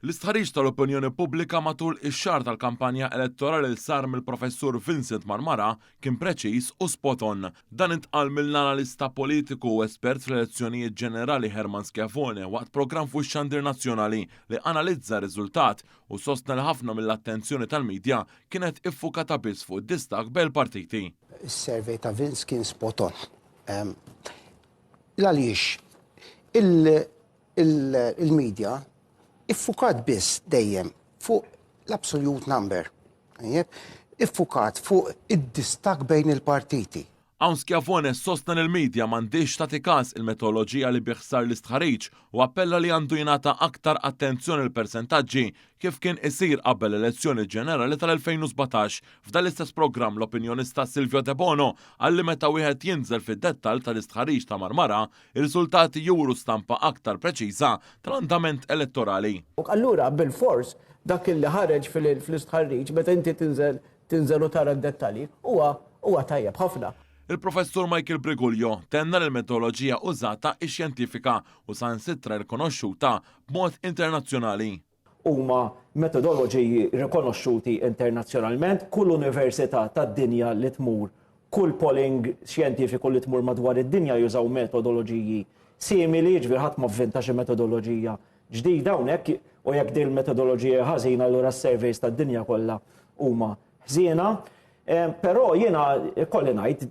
L-istħarriġ tal-opinjoni pubblika matul ix-xahar tal-kampanja elettorali li sar mill-Professur Vincent Marmara kien preċiż u spot on. Dan intqal mill-analista politiku u espert fl-elezzjonijiet ġenerali Hermann Schiavone waqt programm fuq ix-xandir nazzjonali li analizza r-riżultat u sostna li ħafna mill-attenzjoni tal-midja kienet iffukata biss fuq id-distakk bejn il-partiti. Is-survey ta' Vince kien spot on. L-għaliex il-media iffukat biss dejjem fuq l-absolute number. Iffukat fuq id-distakk bejn il-partiti. Hawn Schiavone sostna li l-media m'għandhiex tagħti każ il-metoloġija li bih sar l-istħarriġ u appella li għandu jingħata aktar attenzjoni l-persentaġġi kif kien isir qabel l-elezzjoni ġenerali tal-2017. F'dan l-istess programm l-opinjonista Silvio Debono qal li meta wieħed jinżel fid-dettall tal-istħarriġ ta' Marmara, ir-riżultati juru stampa aktar preċiża tal-andament elettorali. Allura bilfors dak li ħareġ fl-istħarriġ meta inti tinżel tinżel u tara d-dettalji huwa huwa tajjeb ħafna. Il-Professur Michael Briguglio tenna li l-metodoloġija użata hi xjentifika u saħansitra rikonoxxuta b'mod internazzjonali. Huma metodoloġiji rikonoxxuti internazzjonalment, kull università tad-dinja li tmur, kull polling xjentifiku li tmur madwar id-dinja jużaw metodoloġiji simili, jiġifieri ħadd ma vvinta xi metodoloġija ġdida hawnhekk u jekk din il-metodoloġija ħażina allura s-surveys tad-dinja kollha huma ħżiena. Però jiena kolli ngħid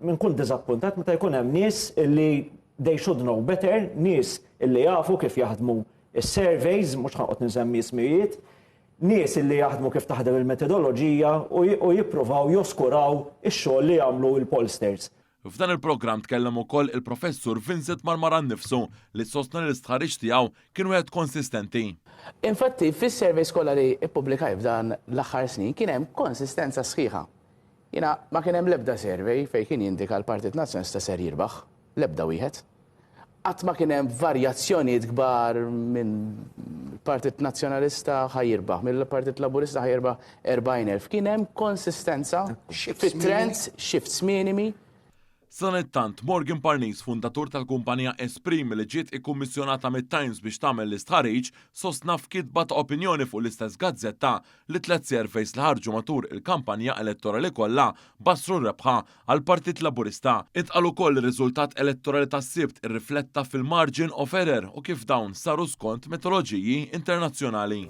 nkun diżappuntat meta jkun hemm nies li they should know better, nies li jafu kif jaħdmu is-surveys, mhux ħa noqgħod nsemmi ismijiet, nies li jaħdmu kif taħdem il-metodoloġija u jippruvaw joskuraw ix-xogħol li jagħmlu l-pollsters. F'dan il-programm tkellem ukoll il-Professur Vincent Marmara nnifsu li sostna li l-istħarriġ tiegħu kien wieħed konsistenti. Infatti, fis-surveys kollha li ppubblikajt f'dan l-aħħar snin kien hemm konsistenza sħiħa. Jiena ma kien hemm l-ebda survey fejn kien jindika l-Partit Nazzjonalista ser jirbaħ, l-ebda wieħed. Qatt ma kien hemm varjazzjonijiet kbar minn Partit Nazzjonalista ħa jirbaħ, mill-Partit Laburista ħa jirbaħ 40,000. Kien hemm konsistenza fit-trends, shifts minimi. Sadanittant, Morgan Parnis, fundatur tal-kumpanija Esprimi li ġiet ikkummissjonata mit-Times biex tagħmel l-istħarriġ, sostna f'kitba ta' opinjoni fuq l-istess gazzetta li t-tliet surveys li ħarġu matul il-kampanja elettorali kollha bassru r-rebħa għall-Partit Laburista. Intqal ukoll li r-riżultat elettorali tas-Sibt irrifletta fil-margin of error u kif dawn saru skont metoloġiji internazzjonali.